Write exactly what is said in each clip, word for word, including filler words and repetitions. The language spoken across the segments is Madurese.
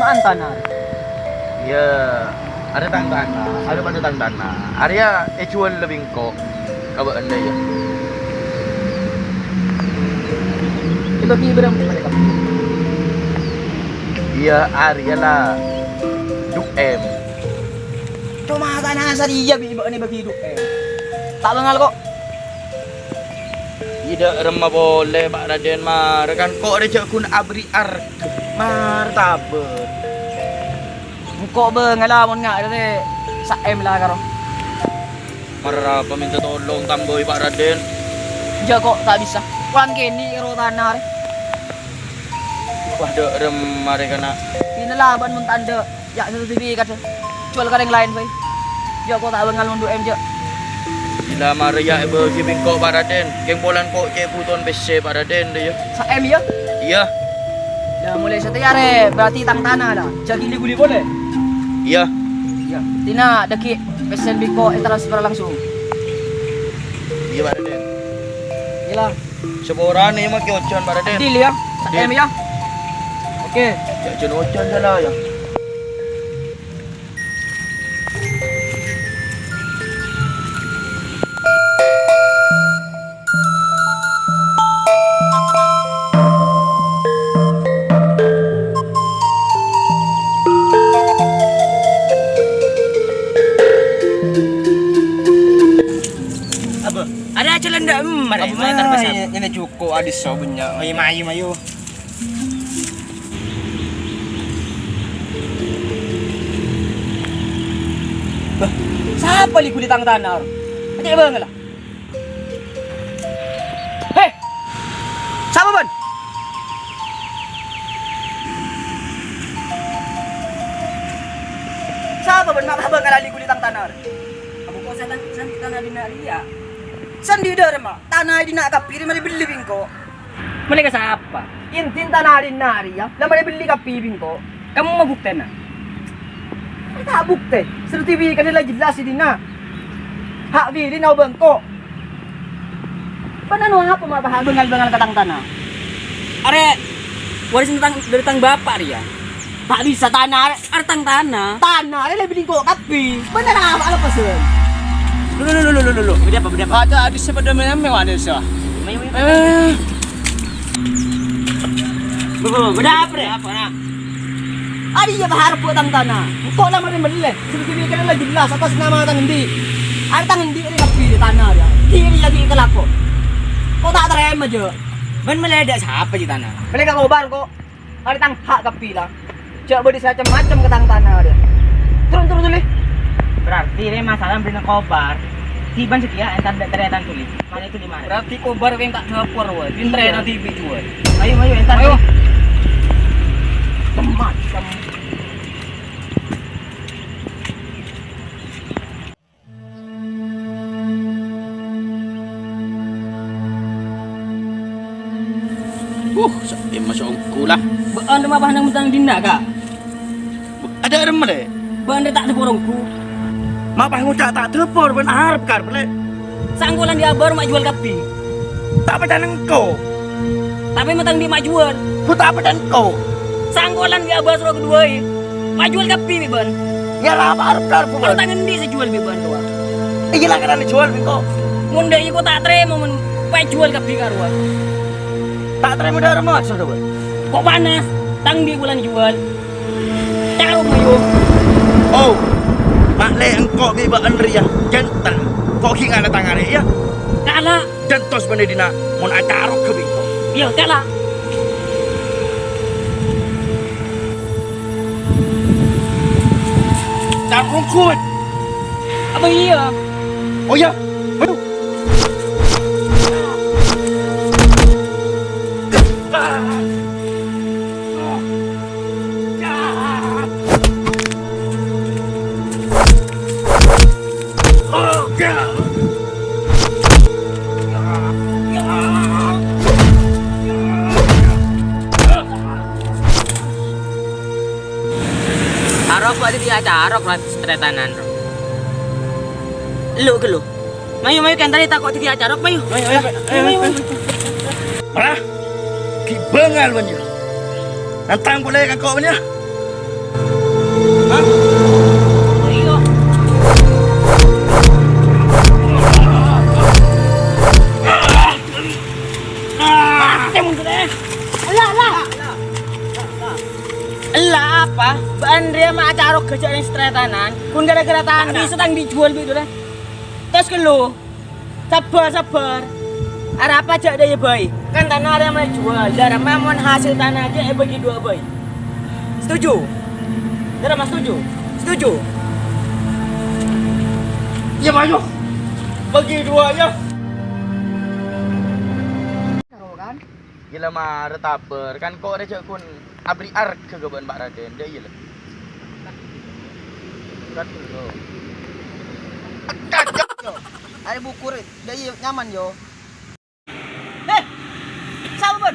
Tang tana. Iyâ, arèya tang tana, arèya padâ tang tana. Arèya èjhuwâl bi' engko' ka bâ'na, yâ. Èbâghi bârâmpa rèya? Iyâ, arèya la du M. Coma tana sarèya bi' bâ'na èbâghi du M. Ta' bângal, ko'. Iyâ, dâ' remma polè, Pa' Raden, marè kan ko' rèya jhâ' ghun aberri' arghâ. Marè tabâr. Engko' bângalla mon nga' rèya sa M la karo. Marè apa mènta tolong tambâi, Pa' Raden? Jhâ' ko' ta' bisa. Polan kènè' karo tana rè. Wah, dâ' remma rè kana'. Dinala bân mon tandhâ. Yâ, sertifikat. Jhuwâl ka orèng laèn bhâi. Yâ, ko' ta' bângal mon du M, jhâ'. Iyâ la marè yâ èbâghi bi' engko', Pa' Raden. Kèng polan ko' cè' bhutowan pèssè, Pa' Raden, rè, yâ. Sa M, yâ? Iyâ. Yâ, molaè satèya rè, berarti tang tana, la. Jhâ' ghi' li-ghuli polè. Iyâ. Iyâ. Dina, dâgghi' pèssèna bi' ko' ètransfer langsung. Iyâ, Pa' Raden. Iyâ, la. Saporana, yâ, makè ojhân, Pa' Raden. Adil, yâ. Sa M, yâ. Oke. Jhâ' ojhân sala, yâ. Apa? Ada aja lenda, em, mare. Apa, mare, mare, mare. Ini cukup, adis, so, banyak. Ayo, mayu, mayu. Bâh, sapa li ghuli tang tana, or? Ajâ' bângalla. He! Sapa bâ'na? Sapa bâ'na ma' bângalla li ghuli tang tana, or? Abu kok setan, setan di tana dinna' rèya. Sandhi dâ' remma, tana è dinna' kabbhi rè marè bellè bi' engko'. Mellè ka sapa? Intin tana è dinna' rèya, la marè bellè kabbhi bi' engko'. Kemma buktèna? Ta' buktè, sertifikatna la jelas è dinna'. Ha' bilina obâ engko'. Bâ'na no apa ma' bângal-bângal ka tang tana? Arè warisan tang, dâri tang bapa' rèya. Ta' bisa tana arè. Artang tana. Tana arè la bellè engko' kabbhi. Bâ'na apa lepasân? Lu, lu, lu, lu, lu, lu, lu. Bâdâ apa, bâdâ apa? Ada, ada sepeda mewah, mewah ada, so. Mayu, mayu. Eh. Bu, bu, bâdâ apa, rè? Apa, nah? Arèya bâ' harap buat tang tana. Engko' la marè mellè. Sertifikatna la jelas atas nama tang endi'. Arè tang endi' rè kabbhi tana rèya. Diri lagi kelako. Ko' ta' tarèma, jâ. Bâ'na mellè dâ' sapa, jâ, tana? Mellè ka Kobar, ko'. Arè tang ha' kabbhi la. Jâ' bâdâ sè macem-macem ka tang tana rèya. Turun, turun, Suli. Berarti rè masalah bârina Kobar. Ghi' bân sè kèya entar dâ' tarètan, Suli. Marè, Suli, marè. Berarti Kobar kèng ta' dâpor, wâ. Iyâ. Tarètan dhibi', wâ. Ayo, ayo, entar. Ayo. Macem-macem. Uh, sa-, emma songko la. Bâ'na ma' bâ' nang tang dinna', Ka'? Ada remma, Le? Bâ'na ta' dâpor ongghu. Ma' bâ' ngoca' ta' dâpor, bâ'na arep kar, Le? Sangkolan di abâr ma' juwâl kabbhi. Ta' pècana engko'. Tapè ma' tang andi' ma' juwâl. Bu ta' pècana engko'. Sangkolan bi' abâs rowa kaduwâ, è. Ma' juwâl kabbhi bi' bâ'na. Yâ, ra apa arep karep, Bân? Tang andi' sè juwâl bi' bâ'na rowa. Iyâ, la karana juwâl bi' engko'. Mon dâ' iyâ ko' ta' tarèma mon pas juwâl kabbhi ka rowa. Ta' tarèma dâ' remma maksodda, Bân? Ko' panas, tang andi' bulân juwâl. Carok, mayu. Oh, ma' lè engko' bi' bâ'na rèya, janten. Ko' ghi' ngala' tang arè, yâ? Kala'. Jantos bâ'na è dinna', mon acarok ka bi' engko'. Iyâ, kala'. Carok, Bân. Apa iyâ? Oh, iyâ. Aduh. Arok kok dadi acarok la taretanan, Ro. Elu, gelu. Mayu, mayu, kèntarè tako' dadi acarok, mayu. Mayu, mayu, mayu, mayu, mayu. Mara, ghi' bângal, bân, yâ. Nantang polè ka engko', bân, yâ. Bâ'ân rèya ma' acarok ghâjâ' neng satretanan, ghun gara-gara tana. Bisa tang dijuwâl bi' dulâ. Tos kello. Sabbhâr, sabbhâr. Arapa jhâ' dâ' iyâ bhâi. Kan tana rèya ma' èjuwâl. Dâ' ramma mon hasil tana jhâ' èbâgi duwâ' bhâi. Setuju? Dâ' ramma setuju? Setuju? Iyâ, mayu. Bâgi duwâ', yâ. Karo kan? Gila mara tabâr, kan ko' rè jhâ' ghun abri arghâ ka bâ'ân, Pa' Raden. Dâ' iyâ, la. Kat dulu. Kat, yo. Arè buku rè, dâ' iyâ nyaman, yo. Hei! Sapa, Bun?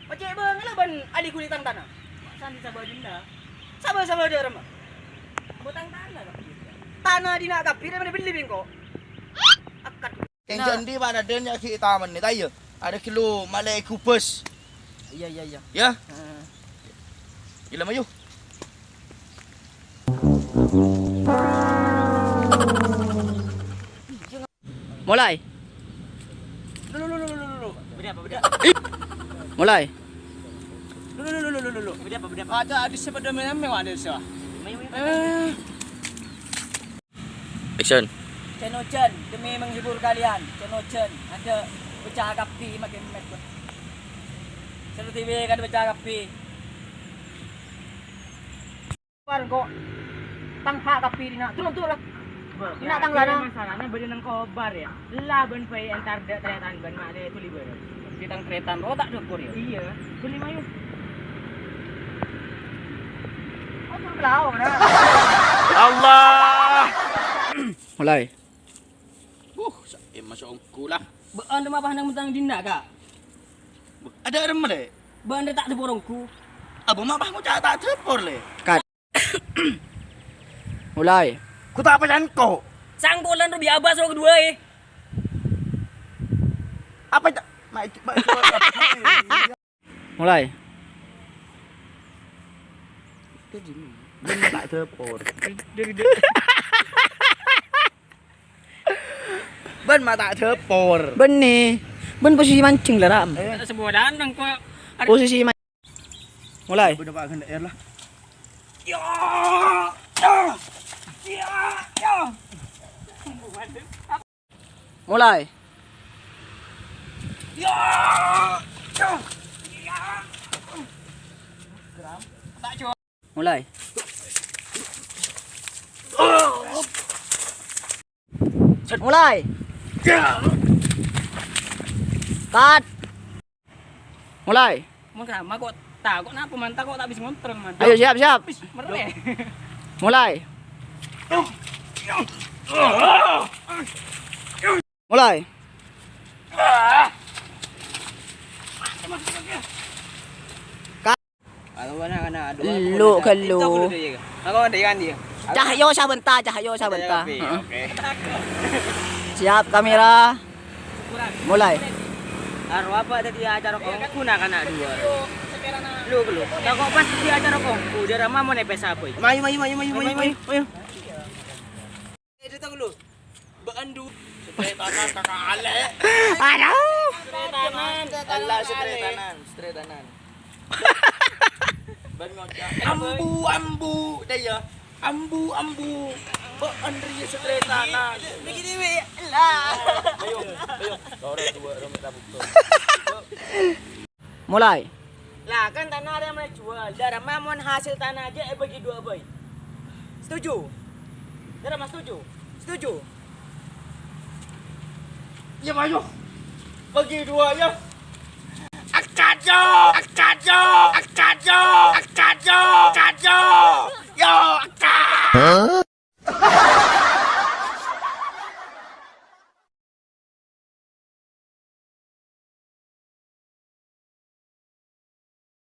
Pacè' bângalla bân ali ghuli tang tana. Sandi sabâ dinna'. Sabâ-sabâ dâ' ramma. Bâ tang tana kabbhi. Tana dinna' kabbhi, rè mènta bellè bi' engko'. Akad. Kèng jhâ' andi' bâ'na dâ' nyakè' taman nè, ta' iyâ? Arè ghâllu malè ghubâs. Iyâ, iyâ, iyâ. Yâ? Heeh. Gila mayu. Mulai. Lu, lu, lu, lu, lu, lu. Bâdâ apa, bâdâ? Mulai. Lu, lu, lu, lu, lu, lu. Bâdâ apa, bâdâ apa? Ada, ada sepeda mewah, mewah ada, sih. Mayu, mayu. Eh. Action. Jen-ojen, demi menghibur kalian, jen-ojen, ada pecah kapi makin mepet. Seru T V kan pecah kapi. Keluar kok. Tang hak kapi dina, turun, turun lah. Dina tang lana. Masalahnya bâdâ neng kobar, ya. Ella bân bhâi entar dâ' tarètan bân ma'lè tuli bârâ. Di tang tarètan ro ta' dukor, ya? Iyâ, bâli mayu. Oh, turun ke laut, nah. Allah. Mulai. Uh, sa'e masongku lah. Bâ'ân rè mapah nang mentang dinna', Ka'? Ada rem, Le? Bâ'ân rè ta' dâpor ongghu. Abâ mapah ngoca' ta' dâpor, Le? Kat. Mulai. Ku ta' apa cangko? Cangko lan robi abas ro kedua, eh. Apa ta-, ma-, ma-, Mulai. Bân ma' ta' dâpor. Bân ma' ta' dâpor. Bân nè. Bân posisi mancèng la, Ram. Eh. Sebulan nang ko. Posisi man-, Mulai. Udah, Pak, gendek air lah. Ya. Ya. Ya. Ya. Mulai. Mulai. Mulai. Cut. Mulai. Mon kerama kok tako' napa manta kok ta' bisa ngontrol manta. Ayo, siap, siap. Wis, merre. Mulai. Mulai. Lu, lu. Aku ada kan dia. Cahyo sabenta, cahyo sabenta. Oke. Heeh. Siap kamera. Mulai. Aro apa tadi acara kongku nak anak dua? Lu, lu. Tako' pas di acara kongku, dia rama mau nepes apa? Mayu, mayu, mayu, mayu, mayu, mayu, mayu. Eh, itu tak lu. Ba'an du. Setretanan kakak Ale. Aduh. Setretanan. Allah, setretanan, setretanan. Bân ngoca', "Ambu, ambu," dâ' iyâ. "Ambu, ambu." Bâ'ân rèya setretanan. Begini, Wi. Lah. Ayo, ayo. Sore dua, rumah tabuk tuh. Mulai. Lah, kan tana rèya mèlè juwâl. Dâ' ramma mon hasil tana jhâ' èbâgi duwâ' bhâi. Setuju? Dâ' ramma setuju? Setuju? Iyâ, mayu. Bâgi duwâ', yâ. Akajo, akajo, akajo, akajo, akajo. Yo, aka.